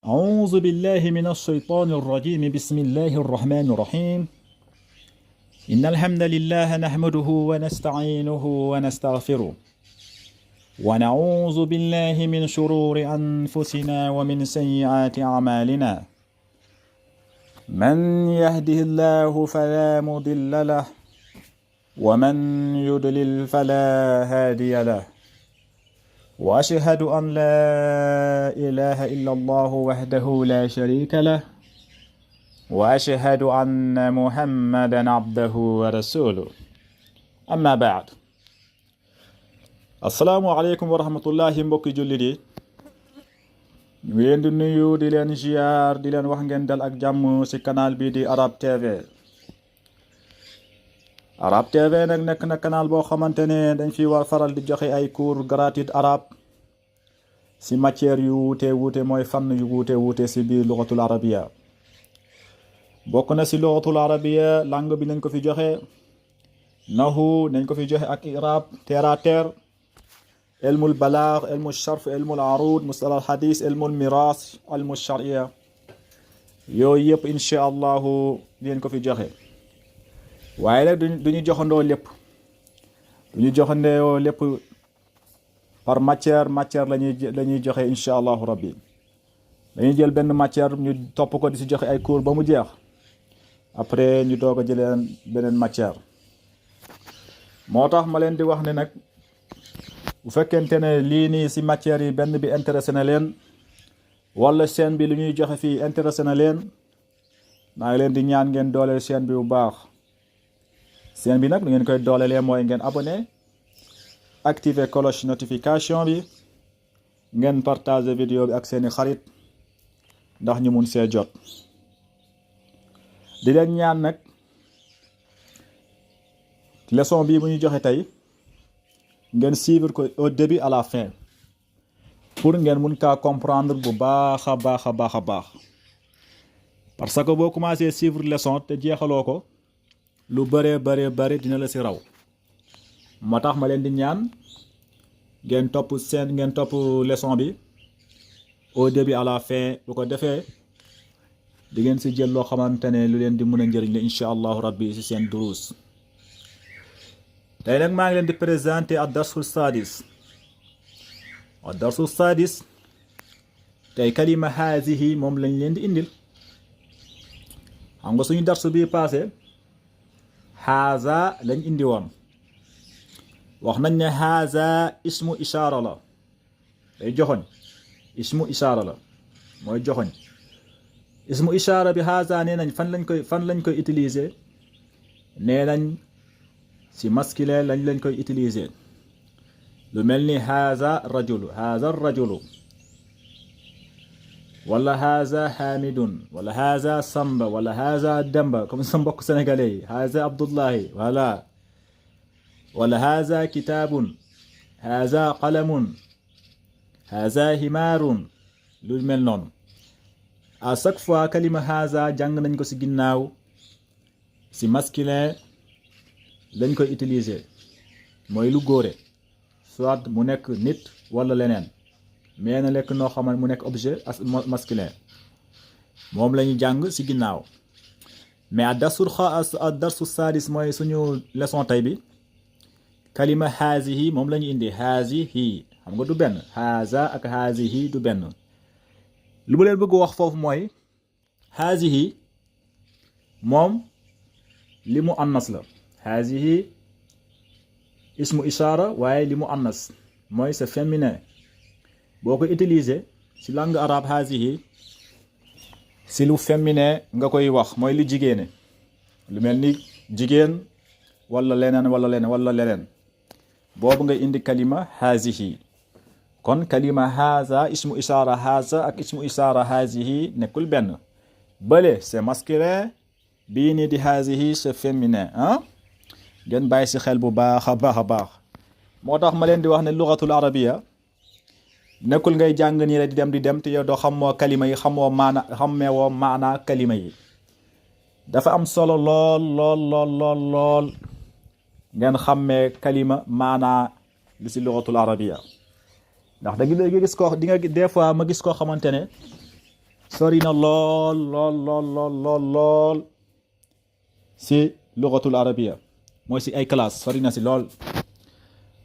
أعوذ بالله من الشيطان الرجيم بسم الله الرحمن الرحيم إن الحمد لله نحمده ونستعينه ونستغفره ونعوذ بالله من شرور أنفسنا ومن سيئات أعمالنا من يهده الله فلا مضل له ومن يضلل فلا هادي له وأشهد أن لا إله إلا الله وحده لا شريك له وأشهد أن محمدا عبده ورسوله أما بعد السلام عليكم ورحمة الله mbokki jullit yi ñu ngi leen di nuyu di leen ziar di leen wax ngeen dal ak jàmm ci canal bi di Arab TV Arab TV nag nekk na canal boo xamante ne dañ fi war faral di joxe ay cours gratuit arabe ci matière yu wuute mooy fànn yu wuute ci biir lugatul arabiya bokk na ci lugatul arabiya langue bi nañ ko fi joxe nahu nañ ko fi joxe ak irab terre à terre ilmul balagh ilmul sharf ilmul arud mustalah al hadith ilmul miras ilmul sharia yooyu yëpp insha allahu dinañ ko fi joxe waaye nag duñu joxandoo lépp par matière lañuy joxe insha allahu rabbi dañuy jël benn matière ñu topp ko di ci joxe ay cours ba mu jeex après ñu doog a jëleen beneen matière moo tax ma leen di wax ne nag bu fekkente ne lii nii ci matière yi benn bi intéressé na leen wala chaîne bi lu ñuy joxe fii intéressé na leen maa ngi leen di ñaan ngeen dooleel chaîne bi bu baax chaîne bi nag lu ngeen koy doolelee mooy ngeen abonné activer cloche notification bi ngeen partager vidéo bi ak seeni xarit ndax ñu mun see jot di leen ñaan nag leçon bii bu ñu joxe tey ngeen suivre ko au début à la fin pour ngeen mun kaa comprendre bu baax a baax parce que boo commencé suivre leçon te jeexaloo ko lu bare dina la ci raw moo tax ma leen di ñaan ngeen topp leçon bi au début à la fin bu ko defee di ngeen ci jël loo xamante ne lu leen di mën a njëriñ la insha allahu rabbi ci seen duruus tey nag maa ngi leen di présenter ad-darsu sadis tey kalima hazihi moom lañ leen di indil xam nga suñu darsu bii passé haza lañ indi woon wax nañ ne haza ismu ishaara la day joxoñ ismu ishaara la mooy joxoñ ismu ishaara bi haza nee nañ fan lañ koy utiliser nee nañ ci masculin lañ koy utiliser lu mel ni haza rajulu wala haza hamidun wala haza samba wala haza demba comme sa mbokk sénégalais yi haza abdullahi wala haza kitabun haza qalamun haza himarun lu mel noonu à chaque fois kalima haza jàng nañ ko ci ginnaaw ci masculin lañ koy utiliser mooy lu góore soit mu nekk nit wala leneen mais na lekk noo xamal mu nekk objet masculin moom la ñu jàng ci ginnaaw mais ad-darsu sadis mooy suñu leçon tey bi kalima hazihi moom la ñu indi hazihi xam nga du benn haza ak hazihi du benn lu mu leen bëgg wax foofu mooy hazihi moom li mu annas la hazihi ismu ishaara waaye li mu annas mooy c'est féminin boo ko utiliser ci langue arabe hazihi ci lu féminin nga koy wax mooy lu jigéene lu mel ni jigéen wala leneen boobu nga indi kalima hazihi kon kalima haza ismu ishaara haza ak ismu ishaara hazihi nekkul benn bële c'est masculin bii ni di hazihi c'est féminin ngeen bàyyi ci xel bu baax a baax moo tax ma leen di wax ne lugatul arabiya nekkul ngay jàng nii la di dem te yow doo xamoo kalima yi xammeewoo maana kalima yi dafa am solo lool ngeen xàmmee kalima maanaa li ci lugatul arabiya ndax da nga gis ko di nga des fois ma gis koo xamante ne sori na lool lool lool lool lool lool si lugatul arabia mooy si ay classe sori na si lool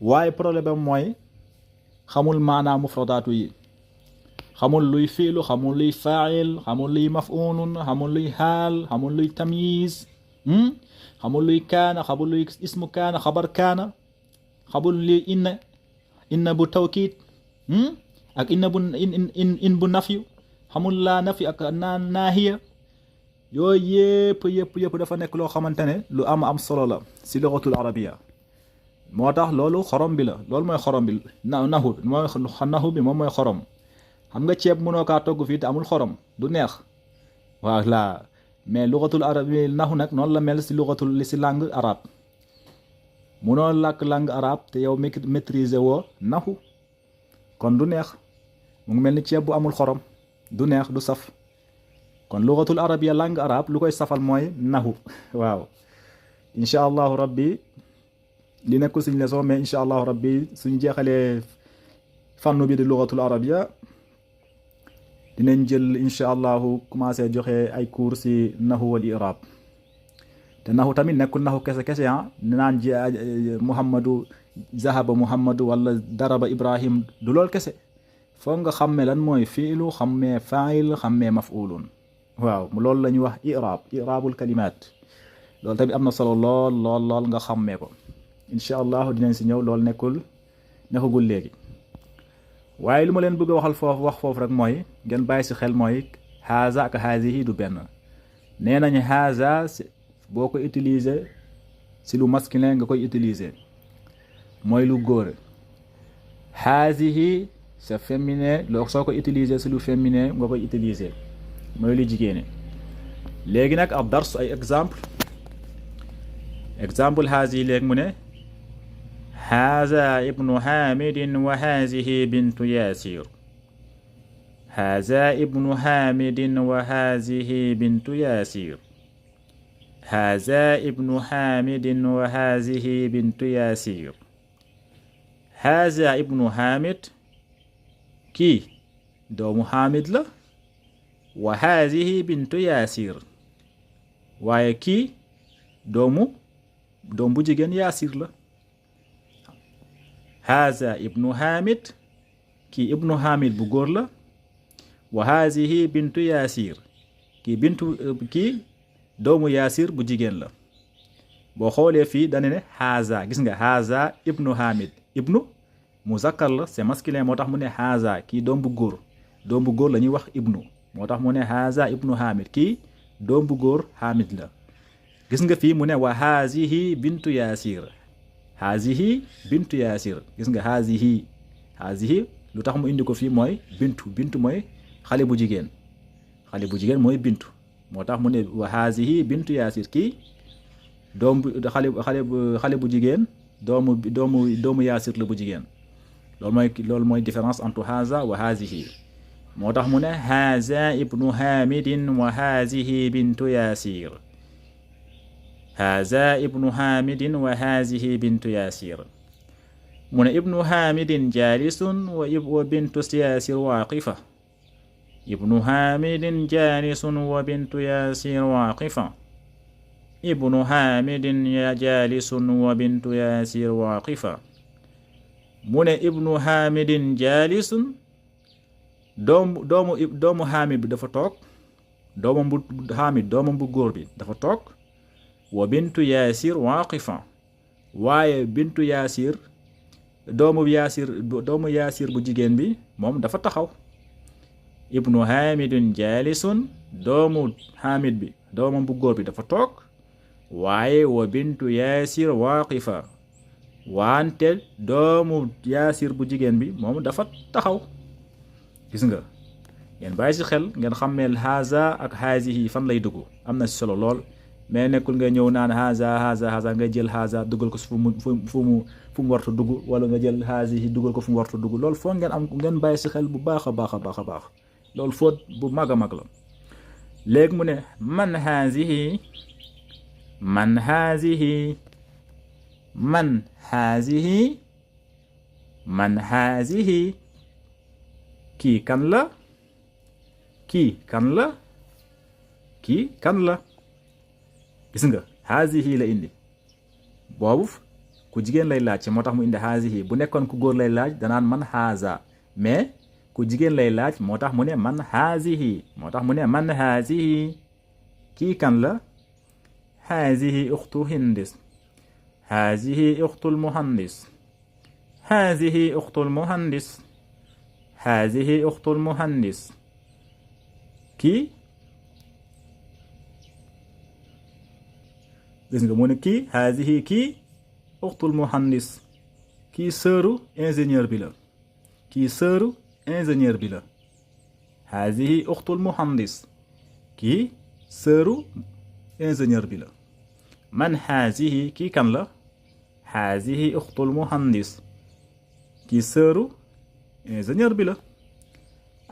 waaye problème mooy xamul maanaa mufradaatu yi xamul luy fiilu xamul luy faa'il xamul luy maf'ulun xamul luy haal xamul luy tamyiz xamul luy kaana xamul luy ismu kaana xabar kaana xamul luy inna bu tawkiid ak inna bu in bu nafyu xamul laa nafyu ak naahiya yooyu yëpp dafa nekk loo xamante ne lu am solo la si lugatul arabia moo tax loolu xorom bi la loolu mooy xorom bi naxu bi moom mooy xorom xam nga ceeb mënoo kaa togg fii te amul xorom du neex voilà mais lugatul arabia naxu nag noonu la mel si lugatul li si langue arabe mënoo làkk langue arabe te yow maîtriser woo naxu kon du neex mu ngi mel ni ceeb bu amul xorom du neex du saf kon lugatul arabia langue arabe lu koy safal mooy naxu waaw incha allahu rabbi li nekkul suñ leçon mais incha allahu rabbi suñ jeexalee fànnu bi di lugatul arabia dinañ jël incha allahu commencé joxe ay cours si naxu wal i'rab te naxu tamit nekkul naxu kese naan ji muhammadu zahaba muhammadu wala daraba ibrahim du lool kese foog nga xammee lan mooy fiilu xammee faa'il xammee maf'ulun waaw loolu la ñuy wax i'raabul kalimaat loolu tamit am na solo lool nga xammee ko incha allahu dinañ si ñëw loolu nekkagul léegi waaye lu ma leen bëgg a wax foofu rek mooy ngeen bàyyi si xel mooy haza ak hazihi du benn nee nañ haza boo ko utiliser si lu masculin nga koy utiliser mooy lu góor hazihi c'est féminin loo soo ko utiliser si lu féminin nga koy utiliser mooy lu jigéene léegi nag ab dars ay exemple hazihi léegi mu ne haza ibnu hamidin wa hazihi bintu yasir haza ibnu hamidin wa hazihi bintu yasir haza ibnu hamidin wa hazihi bintu yasir haza ibnu hamid kii doomu hamid la wa hazihi bintu yasir waaye kii doom bu jigéen yasir la haza ibnu hamid kii ibnu hamid bu góor la wa hazihi bintu yasir kii doomu yasir bu jigéen la boo xoolee fii dane ne haza gis nga haza ibnu hamid ibnu muzakkar la c'est masculin moo tax mu ne haza kii doom bu góor la ñuy wax ibnu moo tax mu ne haza ibnu hamid kii doom bu góor hamid la gis nga fii mu ne wa hazihi bintu yasir hazihi bintu yasir gis nga hazihi lu tax mu indi ko fii mooy bintu mooy xale bu jigéen mooy bintu moo tax mu ne wa hazihi bintu yasir kii xale bu jigéen doomu yasir la bu jigéen loolu mooy différence entre haza wa hazihi moo tax mu ne haza ibnu hamidin wa hazihi bintu yasir haza ibnu hamidin wa hazihi bintu yasir mu ne ibnu hamidin jalisun wa bintu yasir waqifa ibnu hamidin jalisun wa bintu yasir waqifa ibnu hamidin jalisun wa bintu yasir waqifa mu ne ibnu hamidin jalisun doomu hamid bi dafa toog doomam bu góor bi dafa toog wa bintu yasir waqifa waaye bintu yasir doomu yasir bu jigéen bi moom dafa taxaw ibnu hamidin jalisun doomu hamid bi doomam bu góor bi dafa toog waaye wa bintu yasir waqifa wante doomu yasir bu jigéen bi moom dafa taxaw gis nga ngeen bàyyi si xel ngeen xammeel haza ak hazihi fan lay dugg am na si solo lool mais nekkul nga ñëw naan haza nga jël haza dugal ko fu mu wartu dugg wala nga jël hazihi dugal ko fu mu wartu dugg loolu foog ngeen bàyyi si xel bu baax a baax loolu fóot bu mag a mag la léegi mu ne man hazihi kii kan la kii kan la kii kan la gis nga hazihi la indi boobu ku jigéen lay laaj moo tax mu indi hazihi bu nekkoon ku góor lay laaj danaan man haza mais ku jigéen lay laaj moo tax mu ne man hazihi moo tax mu ne man hazihi kii kan la hazihi ukhtu hindis hazihi ukhtul muhandis hazihi ukhtul muhandis hazihi ukhtul muhandis kii gis nga mu ne kii hazihi kii ukhtul muhandis kii sëru ingénieur bi la kii sëru ingénieur bi la hazihi ukhtul muhandis kii sëru ingénieur bi la man hazihi kii kan la hazihi ukhtul muhandis kii sëru ingénieur bi la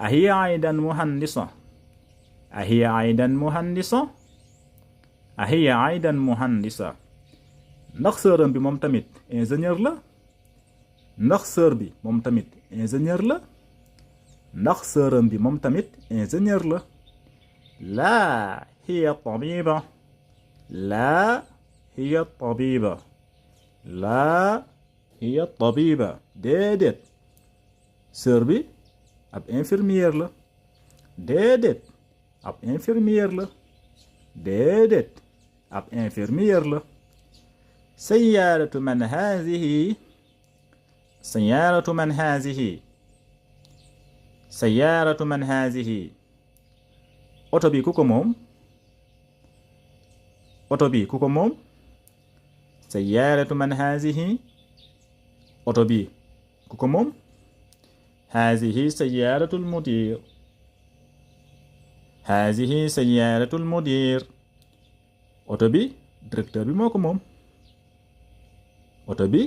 ahiya aydan muhandisa ahiya aydan muhandisa ahiya aydan muhandisa ndax sëram bi moom tamit ingénieur la ndax sër bi moom tamit ingénieur la ndax sëram bi moom tamit ingénieur la laa hiya tabiba laa hiya tabiba laa hiya tabiba déedéet sër bi ab infirmière la déedéet ab infirmière la déedéet ab infirmière la sayyaratu man hazihi sayyaratu man hazihi sayyaratu man hazihi oto bi ku ko moom oto bi ku ko moom sayyaratu man hazihi oto bi ku ko moom hazihi sayyaratul mudir hazihi sayyaratul mudir oto bi directeur bi moo ko moom oto bi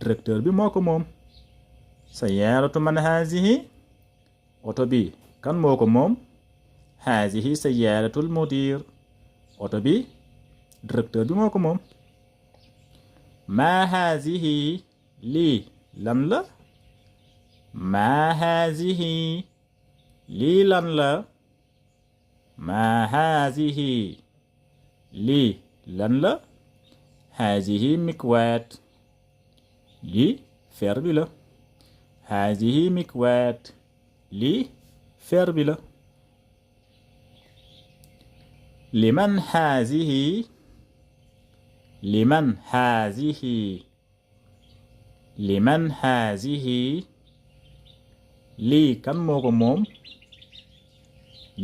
directeur bi moo ko moom sayyaratu man hazihi oto bi kan moo ko moom hazihi sayyaratul mudir oto bi directeur bi moo ko moom maa hazihi lii lan la maa hazihi lii lan la maa hazihi lii lan la hazihi mikwaat lii fer bi la hazihi mikwaat lii fer bi la liman hazihi liman hazihi liman hazihi lii kan moo ko moom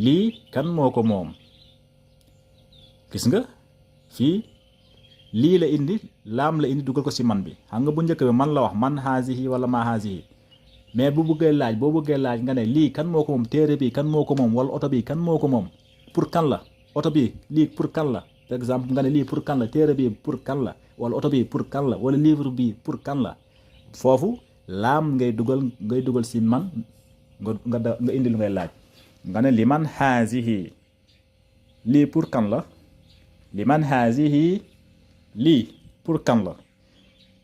lii kan moo ko moom gis nga fii lii la indi laam la indi dugal ko ci man bi xam nga bu njëkk bi man la wax man hazihi wala ma hazihi mais boo bëggee laaj nga ne lii kan moo ko moom téere bi kan moo ko moom wala oto bi kan moo ko moom pour kan la oto bi lii pour kan la par exemple nga ne lii pour kan la téere bi pour kan la wala oto bi pour kan la wala livre bi pour kan la foofu laam ngay dugal ci man nga indi lu ngay laaj nga ne liman hazihi lii pour kan la liman hazihi lii pour kan la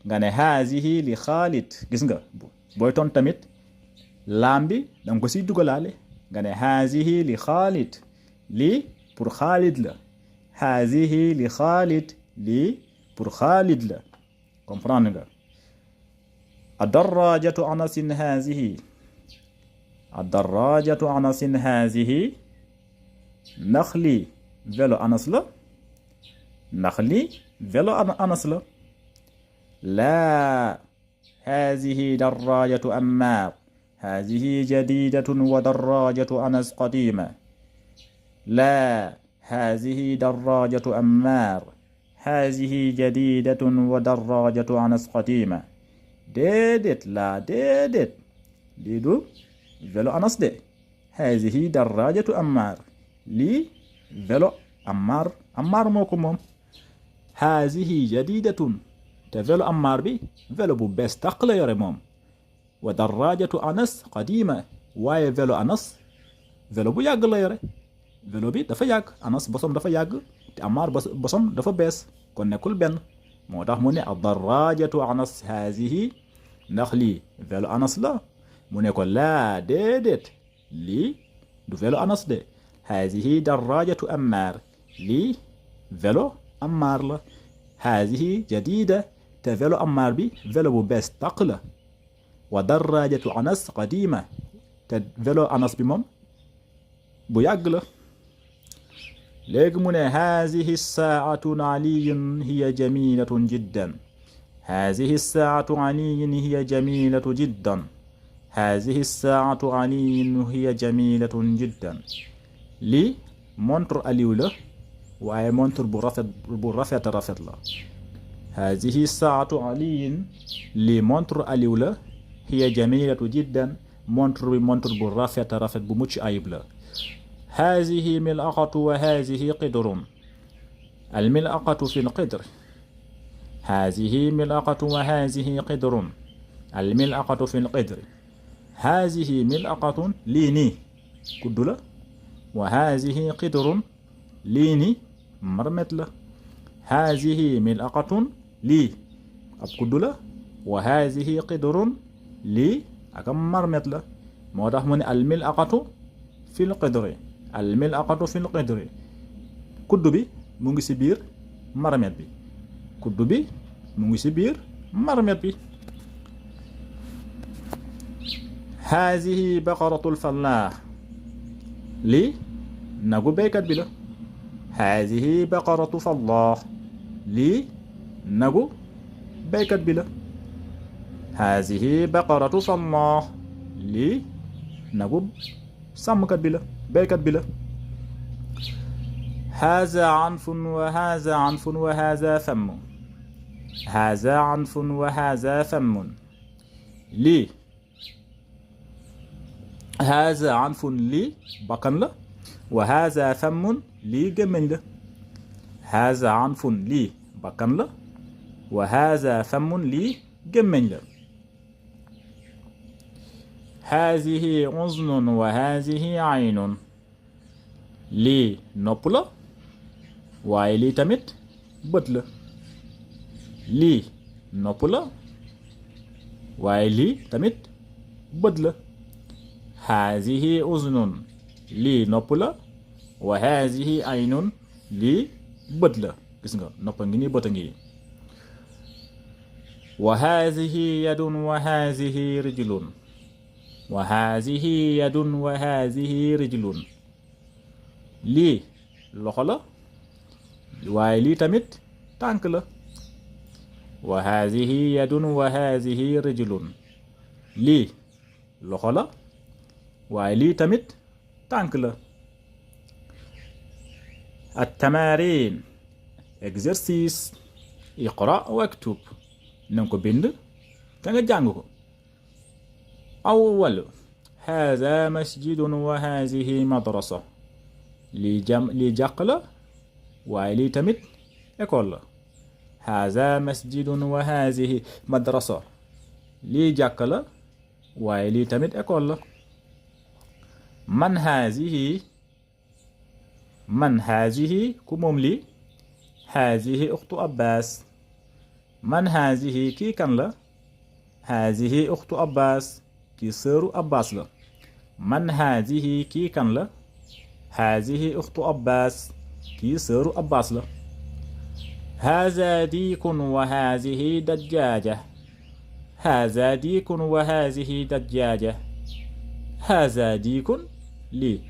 nga ne hazihi li Xaalid gis nga booy ton tamit laam bi danga ko siy dugalaale nga ne hazihi li Xaalid lii pour Xaalid la hazihi li Xaalid lii pour Xaalid la comprendre nga ad-darrajatu anasin hazihi ad-darrajatu anasin hazihi ndax lii vélo anas la ndax lii vélo anas la laa hazihi darrajatu Ammaar hazihi jadidatun wa darrajatu anas qadima laa hazihi darrajatu Ammaar hazihi jadidatun wa darrajatu anas qadima déedéet laa déedéet lii du vélo anas de hazihi darrajatu Ammaar lii vélo Ammaar moo ko moom hazihi jadidatun te vélo Ammaar bi vélo bu bees tàq la yore moom wa darrajatu anas qadima waaye vélo anas vélo bu yàgg la yore vélo bi dafa yàgg anas bosom dafa yàgg te Ammaar bosom dafa bees kon nekkul benn moo tax mu ne ad-darrajatu anas hazihi ndax lii vélo anas la mu ne ko laa déedéet lii du vélo Anas de hazihi darajatu Ammar lii vélo Ammar la hazihi jadida te vélo Ammar bi vélo bu bees tàq la wa darajatu Anas qadima te vélo Anas bi moom bu yàgg la léegi mu ne hazihi saatu aliyun hiya jamilatun jiddan hazihi saatu aliyun hiya jamilatu jiddan hazihi saatu aliyun hiya jamilatun jiddan lii montre Aliou la waaye montre bu rafet la hazihi saatu aliyun lii montre Aliou la hiya jamilatu jiddan montre bi montre bu rafet bu mucc ayib la hazihi mil'aqatu wa hazihi qidrun al-mil'aqatu fi al-qidr hazihi mil'aqatu wa hazihi qidrun al-mil'aqatu fi al-qidr hazihi mil'aqatun lii nii kuddu la wa hazihi qidrun lii nii marmet la hazihi mil'aqatun lii ab kuddu la wa hazihi qidrun lii ak marmet la moo tax mu ne al-mil'aqatu fi al-qidri al-mil'aqatu fi al-qidri kuddu bi mu ngi ci biir marmet bi kuddu bi mu ngi ci biir marmet bi hazihi baqaratul fallah lii nagu béykat bi la hazihi baqaratu fallah lii nagu béykat bi la hazihi baqaratu fallah lii nagu sàmmkat bi la béykat bi la haza anfun wa haza anfun wa haza famm haza anfun wa haza famm lii haza anfun lii bakkan la wa haza famm lii gémmiñ la haza anfun lii bakkan la wa haza famm lii gémmiñ la hazihi uznun wa hazihi aynun lii nopp la waaye lii tamit bët la lii nopp la waaye lii tamit bët la hazihi uznun lii nopp la wa hazihi aynun lii bët la gis nga nopp a ngi nii bët a ngi wa hazihi yadun wa hazihi rijlun wa hazihi yadun wa hazihi rijlun lii loxo la waaye lii tamit tànk la wa hazihi yadun wa hazihi rijlun lii loxo la waaye lii tamit tànk la at-tamarin exercice iqra waktub nanga ko bind te nga jàng ko awwal haza masjidun wa hazihi madrasa lii jàq la waaye lii tamit école la haza masjidun wa hazihi madrasa lii jàkk la waaye lii tamit école la man hazihi ku moom lii hazihi ukhtu abbas man hazihi kii kan la hazihi ukhtu abbas kii sëru abbas la man hazihi kii kan la hazihi ukhtu abbas kii sëru abbas la haza diikun wa hazihi dajjaja haza diikun wa hazihi dajjaja haza diikun lii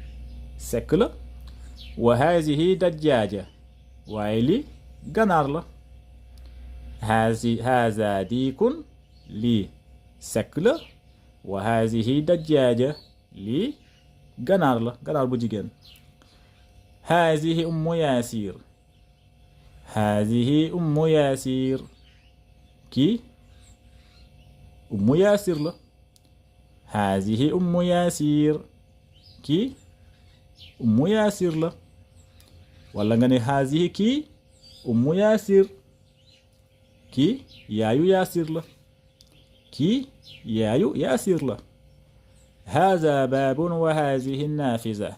sekk la wa hazihi dajjaja waaye lii ganaar la haza diikun lii sekk la wa hazihi dajjaja lii ganaar la ganaar bu jigéen hazihi ummu yaasir hazihi ummu yaasir kii ummu yaasir la hazihi ummu yaasir kii ummu yaasir la wala nga ne hazihi kii ummu yaasir kii yaayu yaasir la kii yaayu yaasir la haza baabun wa hazihi naafiza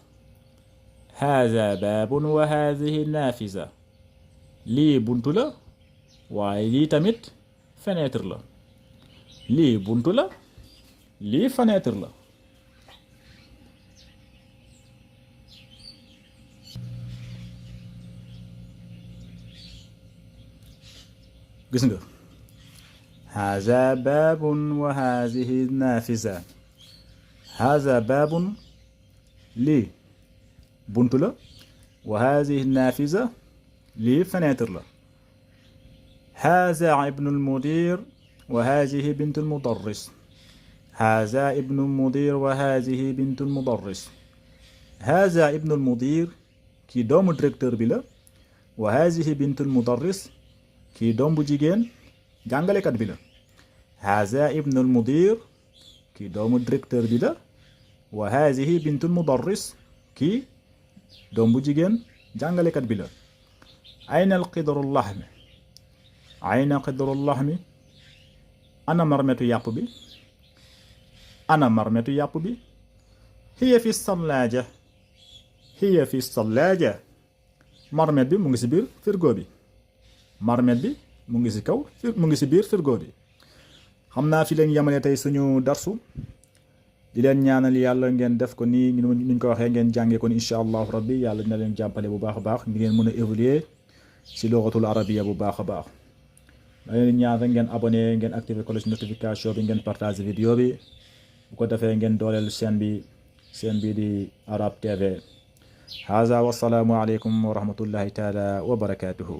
haza baabun wa hazihi naafiza lii buntu la waaye lii tamit fenêtre la lii buntu la lii fenêtre la gis nga haza baabun wa hazihi naafisa haza baabun lii buntu la wa hazihi naafisa lii fenêtre la haza ibnu almudir wa hazihi bintu almudarris haza ibnu almudir wa hazihi bintu almudarris haza ibnu almudir kii doomu directeur bi la wa hazihi bintu almudarris kii doom bu jigéen jàngalekat bi la haza ibnu almudir kii doomu directeur bi la wa hazihi bintu almudarris kii doom bu jigéen jàngalekat bi la ayna alqidru llahmi ayna qidru llahmi ana marmetu yàpp bi ana marmetu yàpp bi hiya fi sallaaja hiya fi sallaaja marmet bi mu ngi ci biir frigo bi marmet bi mu ngi ci kaw mu ngi ci biir frigo bi xam naa fi leen yamale tey suñu darsu di leen ñaanal yàlla ngeen def ko nii nuñ ko waxee ngeen jàngee ko ni incha allahu rabbi yàlla dina leen jàppale bu baax a baax ngeen mën a évoluer ci lugatul arabiya bu baax a baax da leen ñaan rek ngeen abonné ngeen activer cloche notification bi ngeen partager vidéo bi bu ko defee ngeen dooleel chaîne bi di Arab TV haza wassalaamu aleykum wa rahmatullahi taala wa barakatuhu